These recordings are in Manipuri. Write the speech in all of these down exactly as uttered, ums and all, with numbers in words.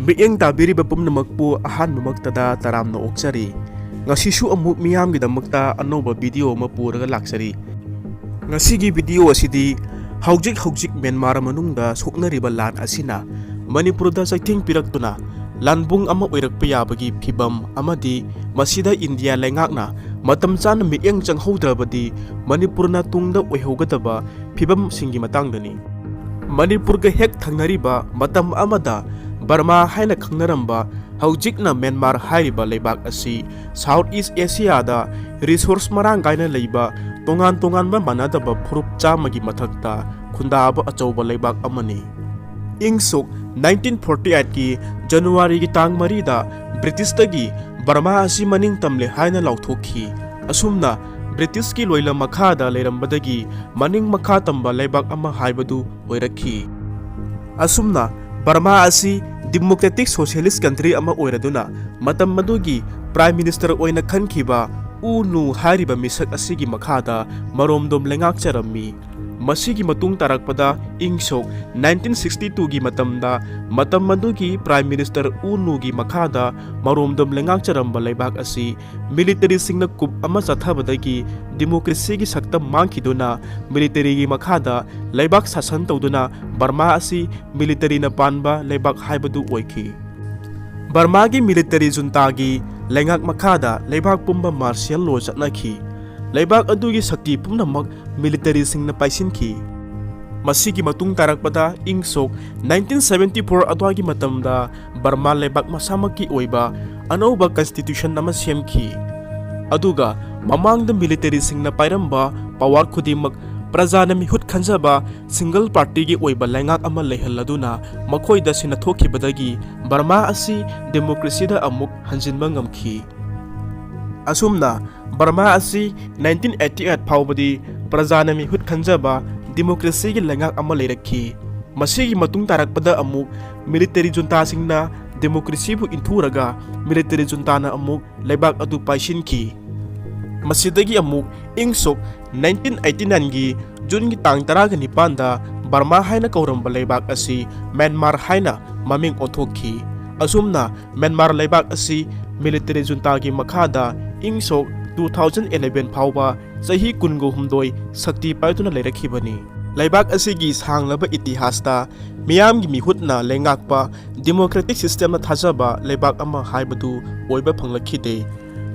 ꯃꯤꯠꯌꯦꯡ ꯇꯥꯕꯤꯔꯤꯕ ꯄꯨꯝꯅꯃꯛꯄꯨ ꯑꯍꯥꯟꯕꯃꯛꯇꯗ ꯇꯔꯥꯝꯅ ꯑꯣꯛꯆꯔꯤ꯫ ꯉꯁꯤꯁꯨ ꯑꯃꯨꯛ ꯃꯤꯌꯥꯝꯒꯤꯗꯃꯛꯇ ꯑꯅꯧꯕ ꯚꯤꯗꯤꯑꯣ ꯑꯃ ꯄꯨꯔꯒ ꯂꯥꯛꯆꯔꯤ꯫ ꯉꯁꯤꯒꯤ ꯚꯤꯗꯤꯑꯣ ꯑꯁꯤꯗꯤ ꯍꯧꯖꯤꯛ ꯍꯧꯖꯤꯛ ꯃ꯭ꯌꯥꯟꯃꯥꯔ ꯃꯅꯨꯡꯗ ꯁꯣꯛꯅꯔꯤꯕ ꯂꯥꯟ ꯑꯁꯤꯅ ꯃꯅꯤꯄꯨꯔꯗ ꯆꯩꯊꯦꯡ ꯄꯤꯔꯛꯇꯨꯅ ꯂꯥꯟꯕꯨꯡ ꯑꯃ ꯑꯣꯏꯔꯛꯄ ꯌꯥꯕꯒꯤ ꯐꯤꯚꯝ ꯑꯃꯗꯤ ꯃꯁꯤꯗ ꯏꯟꯗꯤꯌꯥ ꯂꯩꯉꯥꯛꯅ ꯃꯇꯝ ꯆꯥꯅ ꯃꯤꯠꯌꯦꯡ ꯆꯪꯍꯧꯗ꯭ꯔꯕꯗꯤ ꯃꯅꯤꯄꯨꯔꯅ ꯇꯨꯡꯗ ꯑꯣꯏꯍꯧꯒꯗꯕ ꯐꯤꯚꯝꯁꯤꯡꯒꯤ ꯃꯇꯥꯡꯗꯅꯤ꯫ ꯃꯅꯤꯄꯨꯔꯒ ꯍꯦꯛ ꯊꯪꯅꯔꯤꯕ ꯃꯇꯝ ꯑꯃꯗ ꯕꯔꯃꯥ ꯍꯥꯏꯅ ꯈꯪꯅꯔꯝꯕ, ꯍꯧꯖꯤꯛꯅ ꯃ꯭ꯌꯥꯟꯃꯥꯔ ꯍꯥꯏꯔꯤꯕ ꯂꯩꯕꯥꯛ ꯑꯁꯤ South East Asia ꯗ resource ꯃꯔꯥꯡ ꯀꯥꯏꯅ ꯂꯩꯕ ꯇꯣꯉꯥꯟ ꯇꯣꯉꯥꯟꯕ ꯃꯥꯟꯅꯗꯕ ꯐꯨꯔꯨꯞ ꯆꯥꯝꯃꯒꯤ ꯃꯊꯛꯇ ꯈꯨꯟꯗꯥꯕ ꯑꯆꯧꯕ ꯂꯩꯕꯥꯛ ꯑꯃꯅꯤ꯫ ꯏꯪ ꯁꯣꯛ nineteen forty eight ꯀꯤ ꯖꯅꯋꯥꯔꯤꯒꯤ ꯇꯥꯡ ꯃꯔꯤꯗ ꯕ꯭ꯔꯤꯇꯤꯁꯇꯒꯤ ꯕꯔꯃꯥ ꯑꯁꯤ ꯃꯅꯤꯡ ꯇꯝꯂꯦ ꯍꯥꯏꯅ ꯂꯥꯎꯊꯣꯛꯈꯤ꯫ ꯑꯁꯨꯝꯅ ꯕ꯭ꯔꯤꯇꯤꯁꯀꯤ ꯂꯣꯏꯂꯝ ꯃꯈꯥꯗ ꯂꯩꯔꯝꯕꯗꯒꯤ ꯃꯅꯤꯡ ꯃꯈꯥ ꯇꯝꯕ ꯂꯩꯕꯥꯛ ꯑꯃ ꯍꯥꯏꯕꯗꯨ ꯑꯣꯏꯔꯛꯈꯤ꯫ ꯑꯁꯨꯝꯅ ꯕꯔꯃꯥ ꯑꯁꯤ democratic socialist country ꯑꯃ ꯑꯣꯏꯔꯗꯨꯅ ꯃꯇꯝ ꯑꯗꯨꯒꯤ Prime Minister ꯑꯣꯏꯅ ꯈꯟꯈꯤꯕ ꯎ ꯅꯨ ꯍꯥꯏꯔꯤꯕ ꯃꯤꯁꯛ ꯑꯁꯤꯒꯤ ꯃꯈꯥꯗ ꯃꯔꯣꯝꯗꯣꯝ ꯂꯩꯉꯥꯛꯆꯔꯝꯃꯤ꯫ ꯃꯁꯤꯒꯤ ꯃꯇꯨꯡ ꯇꯥꯔꯛꯄꯗ ꯏꯪ ꯁꯣꯛ nineteen sixty two ꯒꯤ ꯃꯇꯝꯗ ꯃꯇꯝ ꯑꯗꯨꯒꯤ Prime Minister ꯎ ꯅꯨꯒꯤ ꯃꯈꯥꯗ ꯃꯔꯣꯝꯗꯣꯝ ꯂꯩꯉꯥꯛꯆꯔꯝꯕ ꯂꯩꯕꯥꯛ ꯑꯁꯤ military ꯁꯤꯡꯅ coup ꯑꯃ ꯆꯠꯊꯕꯗꯒꯤ democracy ꯒꯤ ꯁꯛꯇꯝ ꯃꯥꯡꯈꯤꯗꯨꯅ military ꯒꯤ ꯃꯈꯥꯗ ꯂꯩꯕꯥꯛ ꯁꯥꯁꯟ ꯇꯧꯗꯨꯅ ꯕꯔꯃꯥ ꯑꯁꯤ military ꯅ ꯄꯥꯟꯕ ꯂꯩꯕꯥꯛ ꯍꯥꯏꯕꯗꯨ ꯑꯣꯏꯈꯤ꯫ ꯕꯔꯃꯥꯒꯤ military junta ꯒꯤ ꯂꯩꯉꯥꯛ ꯃꯈꯥꯗ ꯂꯩꯕꯥꯛ ꯄꯨꯝꯕ martial law ꯆꯠꯅꯈꯤ꯫ ꯂꯩꯕꯥꯛ ꯑꯗꯨꯒꯤ ꯁꯛꯇꯤ ꯄꯨꯝꯅꯃꯛ military ꯁꯤꯡꯅ ꯄꯥꯏꯁꯤꯟꯈꯤ꯫ ꯃꯁꯤꯒꯤ ꯃꯇꯨꯡ ꯇꯥꯔꯛꯄꯗ ꯏꯪ ꯁꯣꯛ nineteen seventy four ꯑꯗꯨꯋꯥꯏꯒꯤ ꯃꯇꯝꯗ ꯕꯔꯃꯥ ꯂꯩꯕꯥꯛ ꯃꯁꯥꯃꯛꯀꯤ ꯑꯣꯏꯕ ꯑꯅꯧꯕ constitution ꯑꯃ ꯁꯦꯝꯈꯤ꯫ ꯑꯗꯨꯒ ꯃꯃꯥꯡꯗ military ꯁꯤꯡꯅ ꯄꯥꯏꯔꯝꯕ power ꯈꯨꯗꯤꯡꯃꯛ ꯄ꯭ꯔꯖꯥꯅ ꯃꯤꯍꯨꯠ ꯈꯟꯖꯕ single party ꯒꯤ ꯑꯣꯏꯕ ꯂꯩꯉꯥꯛ ꯑꯃ ꯂꯩꯍꯜꯂꯗꯨꯅ ꯃꯈꯣꯏꯗ ꯁꯤꯟꯅꯊꯣꯛꯈꯤꯕꯗꯒꯤ ꯕꯔꯃꯥ ꯑꯁꯤ democracy ꯗ ꯑꯃꯨꯛ ꯍꯟꯖꯤꯟꯕ ꯉꯝꯈꯤ꯫ ꯑꯁꯨꯝꯅ ꯕꯔꯃꯥ ꯑꯁꯤ nineteen eighty eight ꯐꯥꯎꯕꯗꯤ ꯄ꯭ꯔꯖꯥꯅ ꯃꯤꯍꯨꯠ ꯈꯟꯖꯕ democracy ꯒꯤ ꯂꯩꯉꯥꯛ ꯑꯃ ꯂꯩꯔꯛꯈꯤ꯫ ꯃꯁꯤꯒꯤ ꯃꯇꯨꯡ ꯇꯥꯔꯛꯄꯗ ꯑꯃꯨꯛ military junta ꯁꯤꯡꯅ democracy ꯕꯨ ꯏꯟꯊꯨꯔꯒ military junta ꯅ ꯑꯃꯨꯛ ꯂꯩꯕꯥꯛ ꯑꯗꯨ ꯄꯥꯏꯁꯤꯟꯈꯤ꯫ ꯃꯁꯤꯗꯒꯤ ꯑꯃꯨꯛ ꯏꯪ ꯁꯣꯛ nineteen eighty nine ꯒꯤ June ꯒꯤ ꯇꯥꯡ ꯇꯔꯥꯒ ꯅꯤꯄꯥꯟꯗ ꯕꯔꯃꯥ ꯍꯥꯏꯅ ꯀꯧꯔꯝꯕ ꯂꯩꯕꯥꯛ ꯑꯁꯤ ꯃ꯭ꯌꯥꯟꯃꯥꯔ ꯍꯥꯏꯅ ꯃꯃꯤꯡ ꯑꯣꯟꯊꯣꯛꯈꯤ꯫ ꯑꯁꯨꯝꯅ ꯃ꯭ꯌꯥꯟꯃꯥꯔ ꯂꯩꯕꯥꯛ ꯑꯁꯤ ꯃꯤꯂꯤꯇꯔꯤ ꯖꯨꯟꯇꯥꯒꯤ ꯃꯈꯥꯗ ꯏꯪ ꯁꯣꯛ two thousand eleven ꯐꯥꯎꯕ ꯆꯍꯤ ꯀꯨꯟꯒ ꯍꯨꯝꯗꯣꯏ ꯁꯛꯇꯤ ꯄꯥꯏꯗꯨꯅ ꯂꯩꯔꯛꯈꯤꯕꯅꯤ꯫ ꯂꯩꯕꯥꯛ ꯑꯁꯤꯒꯤ ꯁꯥꯡꯂꯕ ꯏꯇꯤꯍꯥꯁꯇ ꯃꯤꯌꯥꯝꯒꯤ ꯃꯤꯍꯨꯠꯅ ꯂꯩꯉꯥꯛꯄ ꯗꯤꯃꯣꯀ꯭ꯔꯦꯇꯤꯛ ꯁꯤꯁꯇꯦꯝꯗ ꯊꯥꯖꯕ ꯂꯩꯕꯥꯛ ꯑꯃ ꯍꯥꯏꯕꯗꯨ ꯑꯣꯏꯕ ꯐꯪꯂꯛꯈꯤꯗꯦ꯫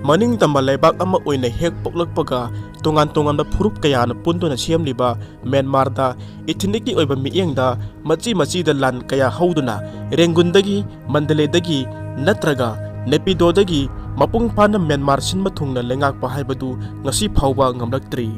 ꯃꯅꯤꯡ ꯇꯝꯕ ꯂꯩꯕꯥꯛ ꯑꯃ ꯑꯣꯏꯅ ꯍꯦꯛ ꯄꯣꯛꯂꯛꯄꯒ ꯇꯣꯉꯥꯟ ꯇꯣꯉꯥꯟꯕ ꯐꯨꯔꯨꯞ ꯀꯌꯥꯅ ꯄꯨꯟꯗꯨꯅ ꯁꯦꯝꯂꯤꯕ ꯃ꯭ꯌꯥꯟꯃꯥꯔꯗ ꯏꯊꯤꯅꯤꯛꯀꯤ ꯑꯣꯏꯕ ꯃꯤꯠꯌꯦꯡꯗ ꯃꯆꯤ ꯃꯆꯤꯗ ꯂꯥꯟ ꯀꯌꯥ ꯍꯧꯗꯨꯅ ꯔꯦꯡꯒꯨꯟꯗꯒꯤ, ꯃꯟꯗꯂꯦꯗꯒꯤ ꯅꯠꯇ꯭ꯔꯒ ꯅꯦꯄꯤꯗꯣꯗꯒꯤ ꯃꯄꯨꯡ ꯐꯥꯅ ꯃ꯭ꯌꯥꯟꯃꯥꯔ ꯁꯤꯟꯕ ꯊꯨꯡꯅ ꯂꯩꯉꯥꯛꯄ ꯍꯥꯏꯕꯗꯨ ꯉꯁꯤ ꯐꯥꯎꯕ ꯉꯝꯂꯛꯇ꯭ꯔꯤ꯫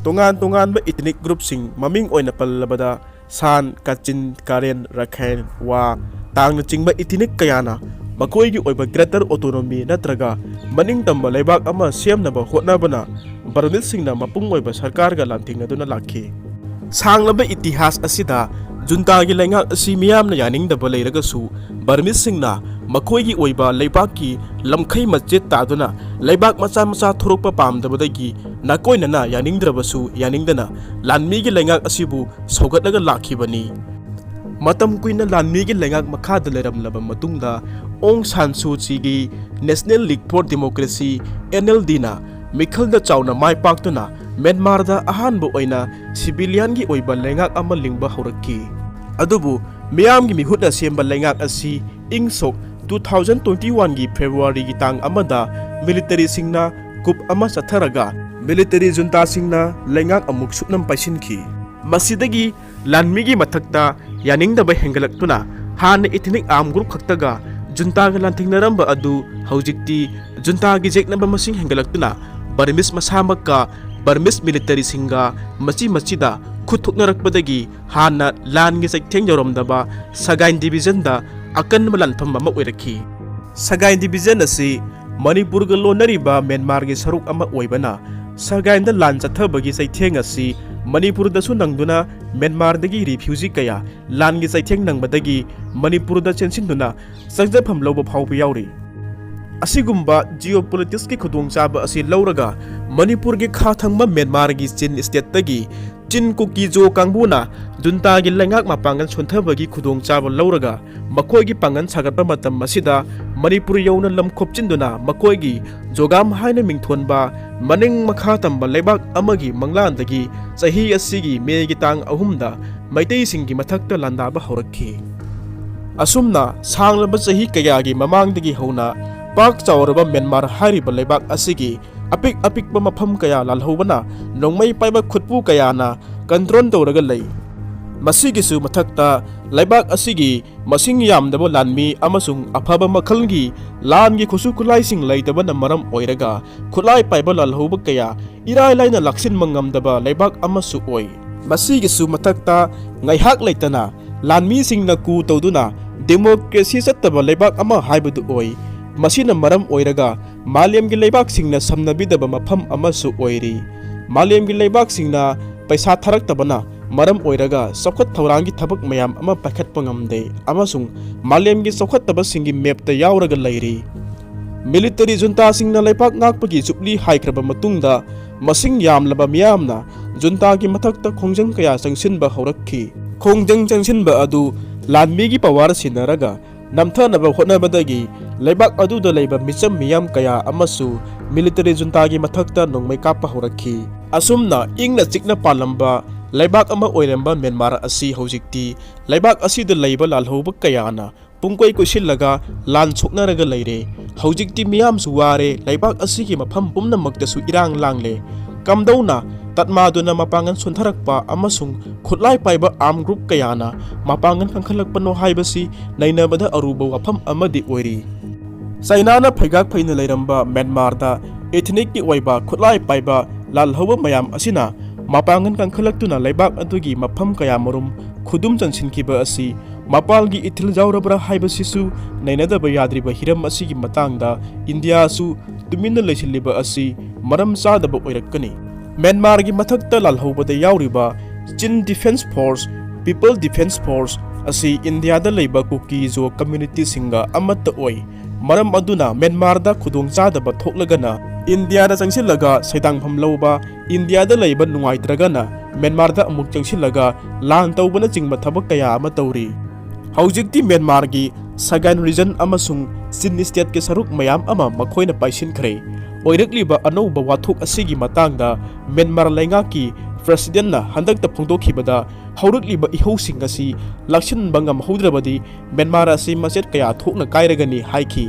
ꯇꯣꯉꯥꯟ ꯇꯣꯉꯥꯟꯕ ꯏꯊꯤꯅꯤꯛ ꯒ꯭ꯔꯨꯞꯁꯤꯡ, ꯃꯃꯤꯡ ꯑꯣꯏꯅ ꯄꯜꯂꯕꯗ ꯁꯥꯟ, ꯀꯥꯆꯤꯟ, ꯀꯥꯔꯦꯟ, ꯔꯥꯈꯥꯏꯟ, ꯋꯥ, ꯇꯥꯡꯅꯆꯤꯡꯕ ꯏꯊꯤꯅꯤꯛ ꯀꯌꯥꯅ ꯃꯈꯣꯏꯒꯤ ꯑꯣꯏꯕ ꯒ꯭ꯔꯦꯇꯔ ꯑꯣꯇꯣꯅꯣꯃꯤ ꯅꯠꯇ꯭ꯔꯒ ꯃꯅꯤꯡ ꯇꯝꯕ ꯂꯩꯕꯥꯛ ꯑꯃ ꯁꯦꯝꯅꯕ ꯍꯣꯠꯅꯕꯅ ꯕꯔꯃꯤꯁꯁꯤꯡꯅ ꯃꯄꯨꯡ ꯑꯣꯏꯕ ꯁꯔꯀꯥꯔꯒ ꯂꯥꯟꯊꯦꯡꯅꯗꯨꯅ ꯂꯥꯛꯈꯤ꯫ ꯁꯥꯡꯂꯕ ꯏꯇꯤꯍꯥꯁ ꯑꯁꯤꯗ ꯖꯨꯟꯇꯥꯒꯤ ꯂꯩꯉꯥꯛ ꯑꯁꯤ ꯃꯤꯌꯥꯝꯅ ꯌꯥꯅꯤꯡꯗꯕ ꯂꯩꯔꯒꯁꯨ, ꯕꯔꯃꯤꯁꯁꯤꯡꯅ ꯃꯈꯣꯏꯒꯤ ꯑꯣꯏꯕ ꯂꯩꯕꯥꯛꯀꯤ ꯂꯝꯈꯩ ꯃꯆꯦꯠ ꯇꯥꯗꯨꯅ ꯂꯩꯕꯥꯛ ꯃꯆꯥ ꯃꯆꯥ ꯊꯣꯔꯛꯄ ꯄꯥꯝꯗꯕꯗꯒꯤ ꯅꯥꯀꯣꯏꯅꯅ ꯌꯥꯅꯤꯡꯗ꯭ꯔꯕꯁꯨ ꯌꯥꯅꯤꯡꯗꯅ ꯂꯥꯟꯃꯤꯒꯤ ꯂꯩꯉꯥꯛ ꯑꯁꯤꯕꯨ ꯁꯧꯒꯠꯂꯒ ꯂꯥꯛꯈꯤꯕꯅꯤ꯫ ꯃꯇꯝ ꯀꯨꯏꯅ ꯂꯥꯟꯃꯤꯒꯤ ꯂꯩꯉꯥꯛ ꯃꯈꯥꯗ ꯂꯩꯔꯝꯂꯕ ꯃꯇꯨꯡꯗ, ꯑꯣꯡ ꯁꯥꯟ ꯁꯨ ꯆꯤꯒꯤ National League for Democracy, N L D ꯅ ꯃꯤꯈꯜꯗ ꯆꯥꯎꯅ ꯃꯥꯏ ꯄꯥꯛꯇꯨꯅ ꯃ꯭ꯌꯥꯟꯃꯥꯔꯗ ꯑꯍꯥꯟꯕ ꯑꯣꯏꯅ ꯁꯤꯚꯤꯂꯤꯌꯟꯒꯤ ꯑꯣꯏꯕ ꯂꯩꯉꯥꯛ ꯑꯃ ꯂꯤꯡꯕ ꯍꯧꯔꯛꯈꯤ꯫ ꯑꯗꯨꯕꯨ ꯃꯤꯌꯥꯝꯒꯤ ꯃꯤꯍꯨꯠꯅ ꯁꯦꯝꯕ ꯂꯩꯉꯥꯛ ꯑꯁꯤ ꯏꯪ ꯁꯣꯛ two thousand twenty one ꯒꯤ ꯐꯦꯕ꯭ꯔꯨꯋꯥꯔꯤꯒꯤ ꯇꯥꯡ ꯑꯃꯗ ꯃꯤꯂꯤꯇꯔꯤꯁꯤꯡꯅ ꯀꯨꯞ ꯑꯃ ꯆꯠꯊꯔꯒ ꯃꯤꯂꯤꯇꯔꯤ ꯖꯨꯟꯇꯥꯁꯤꯡꯅ ꯂꯩꯉꯥꯛ ꯑꯃꯨꯛ ꯁꯨꯞꯅꯝ ꯄꯥꯏꯁꯤꯟꯈꯤ꯫ ꯃꯁꯤꯗꯒꯤ ꯂꯥꯟꯃꯤꯒꯤ ꯃꯊꯛꯇ ꯌꯥꯅꯤꯡꯗꯕ ꯍꯦꯟꯒꯠꯂꯛꯇꯨꯅ ꯍꯥꯟꯅ ꯏꯊꯤꯅꯤꯛ ꯑꯥꯔꯝ ꯒ꯭ꯔꯨꯞ ꯈꯛꯇꯒ ꯖꯨꯟꯇꯥꯒ ꯂꯥꯟꯊꯦꯡꯅꯔꯝꯕ ꯑꯗꯨ ꯍꯧꯖꯤꯛꯇꯤ ꯖꯨꯟꯇꯥꯒꯤ ꯌꯦꯛꯅꯕ ꯃꯁꯤꯡ ꯍꯦꯟꯒꯠꯂꯛꯇꯨꯅ ꯕꯔꯃꯤꯁ ꯃꯁꯥꯃꯛꯀ ꯕꯔꯃꯤꯁ ꯃꯤꯂꯤꯇꯔꯤꯁꯤꯡꯒ ꯃꯆꯤ ꯃꯆꯤꯗ ꯈꯨꯠ ꯊꯣꯛꯅꯔꯛꯄꯗꯒꯤ ꯍꯥꯟꯅ ꯂꯥꯟꯒꯤ ꯆꯩꯊꯦꯡ ꯌꯧꯔꯝꯗꯕ ꯁꯒꯥꯏꯟ ꯗꯤꯕꯤꯖꯟꯗ ꯑꯀꯟꯕ ꯂꯥꯟꯐꯝ ꯑꯃ ꯑꯣꯏꯔꯛꯈꯤ꯫ ꯁꯒꯥꯏꯟ ꯗꯤꯕꯤꯖꯟ ꯑꯁꯤ ꯃꯅꯤꯄꯨꯔꯒ ꯂꯣꯟꯅꯔꯤꯕ ꯃ꯭ꯌꯥꯟꯃꯥꯔꯒꯤ ꯁꯔꯨꯛ ꯑꯃ ꯑꯣꯏꯕꯅ, ꯁꯒꯥꯏꯟꯗ ꯂꯥꯟ ꯆꯠꯊꯕꯒꯤ ꯆꯩꯊꯦꯡ ꯑꯁꯤ ꯃꯅꯤꯄꯨꯔꯗꯁꯨ ꯅꯪꯗꯨꯅ ꯃ꯭ꯌꯥꯟꯃꯥꯔꯗꯒꯤ ꯔꯤꯐ꯭ꯌꯨꯖꯤ ꯀꯌꯥ ꯂꯥꯟꯒꯤ ꯆꯩꯊꯦꯡ ꯅꯪꯕꯗꯒꯤ ꯃꯅꯤꯄꯨꯔꯗ ꯆꯦꯟꯁꯤꯟꯗꯨꯅ ꯆꯪꯖꯐꯝ ꯂꯧꯕ ꯐꯥꯎꯕ ꯌꯥꯎꯔꯤ꯫ ꯑꯁꯤꯒꯨꯝꯕ ꯖꯤꯑꯣꯄꯣꯂꯤꯇꯤꯛꯁꯀꯤ ꯈꯨꯗꯣꯡꯆꯥꯕ ꯑꯁꯤ ꯂꯧꯔꯒ ꯃꯅꯤꯄꯨꯔꯒꯤ ꯈꯥ ꯊꯪꯕ ꯃ꯭ꯌꯥꯟꯃꯥꯔꯒꯤ ꯆꯤꯟ ꯁ꯭ꯇꯦꯠꯇꯒꯤ ꯆꯤꯟ ꯀꯨꯀꯤ ꯖꯣ ꯀꯥꯡꯕꯨꯅ ꯖꯨꯟꯇꯥꯒꯤ ꯂꯩꯉꯥꯛ ꯃꯄꯥꯡꯒꯜ ꯁꯣꯟꯊꯕꯒꯤ ꯈꯨꯗꯣꯡꯆꯥꯕ ꯂꯧꯔꯒ ꯃꯈꯣꯏꯒꯤ ꯄꯥꯡꯒꯜ ꯁꯥꯒꯠꯄ ꯃꯇꯝ ꯑꯁꯤꯗ ꯃꯅꯤꯄꯨꯔ ꯌꯧꯅ ꯂꯝ ꯈꯣꯞꯆꯤꯟꯗꯨꯅ ꯃꯈꯣꯏꯒꯤ ꯖꯣꯒꯥꯝ ꯍꯥꯏꯅ ꯃꯤꯡꯊꯣꯟꯕ ꯃꯅꯤꯡ ꯃꯈꯥ ꯇꯝꯕ ꯂꯩꯕꯥꯛ ꯑꯃꯒꯤ ꯃꯪꯂꯥꯟꯗꯒꯤ ꯆꯍꯤ ꯑꯁꯤꯒꯤ ꯃꯦꯒꯤ ꯇꯥꯡ ꯑꯍꯨꯝꯗ ꯃꯩꯇꯩꯁꯤꯡꯒꯤ ꯃꯊꯛꯇ ꯂꯥꯟꯗꯥꯕ ꯍꯧꯔꯛꯈꯤ꯫ ꯑꯁꯨꯝꯅ ꯁꯥꯡꯂꯕ ꯆꯍꯤ ꯀꯌꯥꯒꯤ ꯃꯃꯥꯡꯗꯒꯤ ꯍꯧꯅ ꯄꯥꯛ ꯆꯥꯎꯔꯕ ꯃ꯭ꯌꯥꯟꯃꯥꯔ ꯍꯥꯏꯔꯤꯕ ꯂꯩꯕꯥꯛ ꯑꯁꯤꯒꯤ ꯑꯄꯤꯛ ꯑꯄꯤꯛꯄ ꯃꯐꯝ ꯀꯌꯥ ꯂꯥꯜꯍꯧꯕꯅ ꯅꯣꯡꯃꯩ ꯄꯥꯏꯕ ꯈꯨꯠꯄꯨ ꯀꯌꯥꯅ ꯀꯟꯇ꯭ꯔꯣꯜ ꯇꯧꯔꯒ ꯂꯩ꯫ ꯃꯁꯤꯒꯤꯁꯨ ꯃꯊꯛꯇ ꯂꯩꯕꯥꯛ ꯑꯁꯤꯒꯤ ꯃꯁꯤꯡ ꯌꯥꯝꯗꯕ ꯂꯥꯟꯃꯤ ꯑꯃꯁꯨꯡ ꯑꯐꯕ ꯃꯈꯜꯒꯤ ꯂꯥꯟꯒꯤ ꯈꯨꯠꯁꯨ ꯈꯨꯠꯂꯥꯏꯁꯤꯡ ꯂꯩꯇꯕꯅ ꯃꯔꯝ ꯑꯣꯏꯔꯒ ꯈꯨꯠꯂꯥꯏ ꯄꯥꯏꯕ ꯂꯥꯜꯍꯧꯕ ꯀꯌꯥ ꯏꯔꯥꯏ ꯂꯥꯏꯅ ꯂꯥꯛꯁꯤꯟꯕ ꯉꯝꯗꯕ ꯂꯩꯕꯥꯛ ꯑꯃꯁꯨ ꯑꯣꯏ꯫ ꯃꯁꯤꯒꯤꯁꯨ ꯃꯊꯛꯇ ꯉꯥꯏꯍꯥꯛ ꯂꯩꯇꯅ ꯂꯥꯟꯃꯤꯁꯤꯡꯅ ꯀꯨ ꯇꯧꯗꯨꯅ ꯗꯦꯃꯣꯀ꯭ꯔꯦꯁꯤ ꯆꯠꯇꯕ ꯂꯩꯕꯥꯛ ꯑꯃ ꯍꯥꯏꯕꯗꯨ ꯑꯣꯏ꯫ ꯃꯁꯤꯅ ꯃꯔꯝ ꯑꯣꯏꯔꯒ ꯃꯥꯂꯦꯝꯒꯤ ꯂꯩꯕꯥꯛꯁꯤꯡꯅ ꯁꯝꯅꯕꯤꯗꯕ ꯃꯐꯝ ꯑꯃꯁꯨ ꯑꯣꯏꯔꯤ꯫ ꯃꯥꯂꯦꯝꯒꯤ ꯂꯩꯕꯥꯛꯁꯤꯡꯅ ꯄꯩꯁꯥ ꯊꯥꯔꯛꯇꯕꯅ ꯃꯔꯝ ꯑꯣꯏꯔꯒ ꯆꯥꯎꯈꯠ ꯊꯧꯔꯥꯡꯒꯤ ꯊꯕꯛ ꯃꯌꯥꯝ ꯑꯃ ꯄꯥꯏꯈꯠꯄ ꯉꯝꯗꯦ ꯑꯃꯁꯨꯡ ꯃꯥꯂꯦꯝꯒꯤ ꯆꯥꯎꯈꯠꯇꯕꯁꯤꯡꯒꯤ ꯃꯦꯞꯇ ꯌꯥꯎꯔꯒ ꯂꯩꯔꯤ꯫ ꯃꯤꯂꯤꯇꯔꯤ ꯖꯨꯟꯇꯥꯁꯤꯡꯅ ꯂꯩꯕꯥꯛ ꯉꯥꯛꯄꯒꯤ ꯖꯨꯕꯂꯤ ꯍꯥꯏꯈ꯭ꯔꯕ ꯃꯇꯨꯡꯗ ꯃꯁꯤꯡ ꯌꯥꯝꯂꯕ ꯃꯤꯌꯥꯝꯅ ꯖꯨꯟꯇꯥꯒꯤ ꯃꯊꯛꯇ ꯈꯣꯡꯖꯪ ꯀꯌꯥ ꯆꯪꯁꯤꯟꯕ ꯍꯧꯔꯛꯈꯤ꯫ ꯈꯣꯡꯖꯪ ꯆꯪꯁꯤꯟꯕ ꯑꯗꯨ ꯂꯥꯟꯃꯤꯒꯤ ꯄꯋꯥꯔ ꯁꯤꯟꯅꯔꯒ ꯅꯝꯊꯅꯕ ꯍꯣꯠꯅꯕꯗꯒꯤ ꯂꯩꯕꯥꯛ ꯑꯗꯨꯗ ꯂꯩꯕ ꯃꯤꯆꯝ ꯃꯤꯌꯥꯝ ꯀꯌꯥ ꯑꯃꯁꯨ ꯃꯤꯂꯤꯇꯔꯤ ꯖꯨꯟꯇꯥꯒꯤ ꯃꯊꯛꯇ ꯅꯣꯡꯃꯩ ꯀꯥꯞꯄ ꯍꯧꯔꯛꯈꯤ꯫ ꯑꯁꯨꯝꯅ ꯏꯪꯅ ꯆꯤꯛꯅ ꯄꯥꯜꯂꯝꯕ ꯂꯩꯕꯥꯛ ꯑꯃ ꯑꯣꯏꯔꯝꯕ ꯃ꯭ꯌꯥꯟꯃꯥꯔ ꯑꯁꯤ ꯍꯧꯖꯤꯛꯇꯤ ꯂꯩꯕꯥꯛ ꯑꯁꯤꯗ ꯂꯩꯕ ꯂꯥꯜꯍꯧꯕ ꯀꯌꯥꯅ ꯄꯨꯡꯀꯣꯏ ꯀꯣꯏꯁꯤꯜꯂꯒ ꯂꯥꯟ ꯁꯣꯛꯅꯔꯒ ꯂꯩꯔꯦ꯫ ꯍꯧꯖꯤꯛꯇꯤ ꯃꯤꯌꯥꯝꯁꯨ ꯋꯥꯔꯦ꯫ ꯂꯩꯕꯥꯛ ꯑꯁꯤꯒꯤ ꯃꯐꯝ ꯄꯨꯝꯅꯃꯛꯇꯁꯨ ꯏꯔꯥꯡ ꯂꯥꯡꯂꯦ꯫ ꯀꯝꯗꯧꯅ ꯇꯠꯃꯥꯗꯨꯅ ꯃꯄꯥꯡꯒꯜ ꯁꯣꯟꯊꯔꯛꯄ ꯑꯃꯁꯨꯡ ꯈꯨꯠꯂꯥꯏ ꯄꯥꯏꯕ ꯑꯥꯔꯝ ꯒ꯭ꯔꯨꯞ ꯀꯌꯥꯅ ꯃꯄꯥꯡꯒꯜ ꯀꯟꯈꯠꯂꯛꯄꯅꯣ ꯍꯥꯏꯕꯁꯤ ꯅꯩꯅꯕꯗ ꯑꯔꯨꯕ ꯋꯥꯐꯝ ꯑꯃꯗꯤ ꯑꯣꯏꯔꯤ꯫ ꯆꯩꯅꯥꯅ ꯐꯩꯒꯥꯛ ꯐꯩꯅ ꯂꯩꯔꯝꯕ ꯃ꯭ꯌꯥꯟꯃꯥꯔꯗ ꯏꯊꯅꯤꯛꯀꯤ ꯑꯣꯏꯕ ꯈꯨꯠꯂꯥꯏ ꯄꯥꯏꯕ ꯂꯥꯜꯍꯧꯕ ꯃꯌꯥꯝ ꯑꯁꯤꯅ ꯃꯄꯥꯡꯒꯜ ꯀꯟꯈꯠꯂꯛꯇꯨꯅ ꯂꯩꯕꯥꯛ ꯑꯗꯨꯒꯤ ꯃꯐꯝ ꯀꯌꯥꯃꯔꯨꯝ ꯈꯨꯗꯨꯝ ꯆꯟꯁꯤꯟꯈꯤꯕ ꯑꯁꯤ ꯃꯄꯥꯜꯒꯤ ꯏꯊꯤꯜ ꯌꯥꯎꯔꯕ꯭ꯔꯥ ꯍꯥꯏꯕꯁꯤꯁꯨ ꯅꯩꯅꯗꯕ ꯌꯥꯗ꯭ꯔꯤꯕ ꯍꯤꯔꯝ ꯑꯁꯤꯒꯤ ꯃꯇꯥꯡꯗ ꯏꯟꯗꯤꯌꯥꯁꯨ ꯇꯨꯃꯤꯟꯅ ꯂꯩꯁꯤꯜꯂꯤꯕ ꯑꯁꯤ ꯃꯔꯝ ꯆꯥꯗꯕ ꯑꯣꯏꯔꯛꯀꯅꯤ꯫ ꯃ꯭ꯌꯥꯟꯃꯥꯔꯒꯤ ꯃꯊꯛꯇ ꯂꯥꯜꯍꯧꯕꯗ ꯌꯥꯎꯔꯤꯕ ꯆꯤꯟ defence force, people defence force ꯑꯁꯤ ꯏꯟꯗꯤꯌꯥꯗ ꯂꯩꯕ ꯀꯨꯀꯤ ꯖꯣ ꯀꯝꯃ꯭ꯌꯨꯅꯤꯇꯤꯁꯤꯡꯒ ꯑꯃꯠꯇ ꯑꯣꯏ꯫ ꯃꯔꯝ ꯑꯗꯨꯅ ꯃ꯭ꯌꯥꯟꯃꯥꯔꯗ ꯈꯨꯗꯣꯡꯆꯥꯗꯕ ꯊꯣꯛꯂꯒꯅ ꯏꯟꯗꯤꯌꯥꯗ ꯆꯪꯁꯤꯜꯂꯒ ꯁꯩꯗꯥꯡꯐꯝ ꯂꯧꯕ, ꯏꯟꯗꯤꯌꯥꯗ ꯂꯩꯕ ꯅꯨꯡꯉꯥꯏꯇ꯭ꯔꯒꯅ ꯃ꯭ꯌꯥꯟꯃꯥꯔꯗ ꯑꯃꯨꯛ ꯆꯪꯁꯤꯜꯂꯒ ꯂꯥꯟ ꯇꯧꯕꯅꯆꯤꯡꯕ ꯊꯕꯛ ꯀꯌꯥ ꯑꯃ ꯇꯧꯔꯤ꯫ ꯍꯧꯖꯤꯛꯇꯤ ꯃ꯭ꯌꯥꯟꯃꯥꯔꯒꯤ ꯁꯒꯥꯏꯟ ꯔꯤꯖꯟ ꯑꯃꯁꯨꯡ ꯆꯤꯟ ꯁ꯭ꯇꯦꯠꯀꯤ ꯁꯔꯨꯛ ꯃꯌꯥꯝ ꯑꯃ ꯃꯈꯣꯏꯅ ꯄꯥꯏꯁꯤꯟꯈ꯭ꯔꯦ꯫ ꯑꯣꯏꯔꯛꯂꯤꯕ ꯑꯅꯧꯕ ꯋꯥꯊꯣꯛ ꯑꯁꯤꯒꯤ ꯃꯇꯥꯡꯗ ꯃ꯭ꯌꯥꯟꯃꯥꯔ ꯂꯩꯉꯥꯛꯀꯤ ꯄ꯭ꯔꯦꯁꯤꯗꯦꯟꯠꯅ ꯍꯟꯗꯛꯇ ꯐꯣꯡꯗꯣꯛꯈꯤꯕꯗ ꯍꯧꯔꯛꯂꯤꯕ ꯏꯍꯧꯁꯤꯡ ꯑꯁꯤ ꯂꯥꯛꯁꯤꯟꯕ ꯉꯝꯍꯧꯗ꯭ꯔꯕꯗꯤ ꯃ꯭ꯌꯥꯟꯃꯥꯔ ꯑꯁꯤ ꯃꯆꯦꯠ ꯀꯌꯥ ꯊꯣꯛꯅ ꯀꯥꯏꯔꯒꯅꯤ ꯍꯥꯏꯈꯤ꯫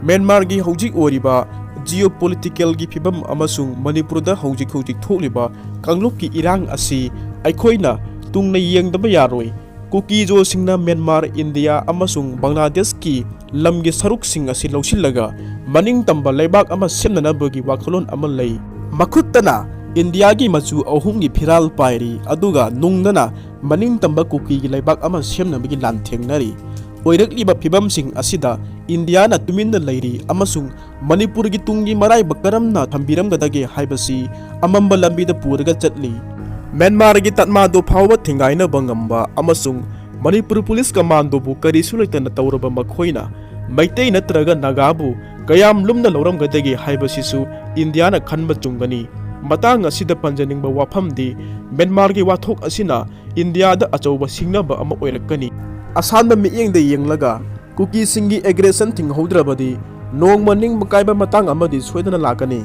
ꯃ꯭ꯌꯥꯟꯃꯥꯔꯒꯤ ꯍꯧꯖꯤꯛ ꯑꯣꯏꯔꯤꯕ ꯖꯤꯑꯣꯄꯣꯂꯤꯇꯤꯀꯦꯜꯒꯤ ꯐꯤꯕꯝ ꯑꯃꯁꯨꯡ ꯃꯅꯤꯄꯨꯔꯗ ꯍꯧꯖꯤꯛ ꯍꯧꯖꯤꯛ ꯊꯣꯛꯂꯤꯕ ꯀꯥꯡꯂꯨꯞꯀꯤ ꯏꯔꯥꯡ ꯑꯁꯤ ꯑꯩꯈꯣꯏꯅ ꯇꯨꯡꯅ ꯌꯦꯡꯗꯕ ꯌꯥꯔꯣꯏ꯫ ꯀꯨꯀꯤꯖꯣꯁꯤꯡꯅ ꯃ꯭ꯌꯥꯟꯃꯥꯔ, ꯏꯟꯗꯤꯌꯥ ꯑꯃꯁꯨꯡ ꯕꯪꯒ꯭ꯂꯥꯗꯦꯁꯀꯤ ꯂꯝꯒꯤ ꯁꯔꯨꯛꯁꯤꯡ ꯑꯁꯤ ꯂꯧꯁꯤꯜꯂꯒ ꯃꯅꯤꯡꯇꯝꯕ ꯂꯩꯕꯥꯛ ꯑꯃ ꯁꯦꯝꯅꯅꯕꯒꯤ ꯋꯥꯈꯜꯂꯣꯟ ꯑꯃ ꯂꯩ꯫ ꯃꯈꯨꯠꯇꯅ ꯏꯟꯗꯤꯌꯥꯒꯤ ꯃꯆꯨ ꯑꯍꯨꯝꯒꯤ ꯐꯤꯔꯥꯜ ꯄꯥꯏꯔꯤ, ꯑꯗꯨꯒ ꯅꯨꯡꯗꯅ ꯃꯅꯤꯡꯇꯝꯕ ꯀꯨꯀꯤꯒꯤ ꯂꯩꯕꯥꯛ ꯑꯃ ꯁꯦꯝꯅꯕꯒꯤ ꯂꯥꯟꯊꯦꯡꯅꯔꯤ꯫ ꯑꯣꯏꯔꯛꯂꯤꯕ ꯐꯤꯕꯝꯁꯤꯡ ꯑꯁꯤꯗ ꯏꯟꯗꯤꯌꯥꯅ ꯇꯨꯃꯤꯟꯅ ꯂꯩꯔꯤ ꯑꯃꯁꯨꯡ ꯃꯅꯤꯄꯨꯔꯒꯤ ꯇꯨꯡꯒꯤ ꯃꯔꯥꯏꯕꯛ ꯀꯔꯝꯅ ꯊꯝꯕꯤꯔꯝꯒꯗꯒꯦ ꯍꯥꯏꯕꯁꯤ ꯑꯃꯝꯕ ꯂꯝꯕꯤꯗ ꯄꯨꯔꯒ ꯆꯠꯂꯤ꯫ ꯃ꯭ꯌꯥꯟꯃꯥꯔꯒꯤ ꯇꯠꯃꯥꯗꯣ ꯐꯥꯎꯕ ꯊꯤꯡꯒꯥꯏꯅꯕ ꯉꯝꯕ ꯑꯃꯁꯨꯡ ꯃꯅꯤꯄꯨꯔ ꯄꯨꯂꯤꯁ ꯀꯃꯥꯟꯗꯣꯕꯨ ꯀꯔꯤꯁꯨ ꯂꯩꯇꯅ ꯇꯧꯔꯕ ꯃꯈꯣꯏꯅ ꯃꯩꯇꯩ ꯅꯠꯇ꯭ꯔꯒ ꯅꯥꯒꯥꯕꯨ ꯀꯌꯥꯝ ꯂꯨꯝꯅ ꯂꯧꯔꯝꯒꯗꯒꯦ ꯍꯥꯏꯕꯁꯤꯁꯨ ꯏꯟꯗꯤꯌꯥꯅ ꯈꯟꯕ ꯆꯨꯝꯒꯅꯤ꯫ ꯃꯇꯥꯡ ꯑꯁꯤꯗ ꯄꯟꯖꯅꯤꯡꯕ ꯋꯥꯐꯝꯗꯤ ꯃ꯭ꯌꯥꯟꯃꯥꯔꯒꯤ ꯋꯥꯊꯣꯛ ꯑꯁꯤꯅ ꯏꯟꯗꯤꯌꯥꯗ ꯑꯆꯧꯕ ꯁꯤꯡꯅꯕ ꯑꯃ ꯑꯣꯏꯔꯛꯀꯅꯤ꯫ ꯑꯁꯥꯟꯕ ꯃꯤꯠꯌꯦꯡꯗ ꯌꯦꯡꯂꯒ ꯀꯨꯀꯤꯁꯤꯡꯒꯤ ꯑꯦꯒ꯭ꯔꯦꯁꯟ ꯊꯤꯡꯍꯧꯗ꯭ꯔꯕꯗꯤ ꯅꯣꯡꯃ ꯅꯤꯡꯕ ꯀꯥꯏꯕ ꯃꯇꯥꯡ ꯑꯃꯗꯤ ꯁꯣꯏꯗꯅ ꯂꯥꯛꯀꯅꯤ꯫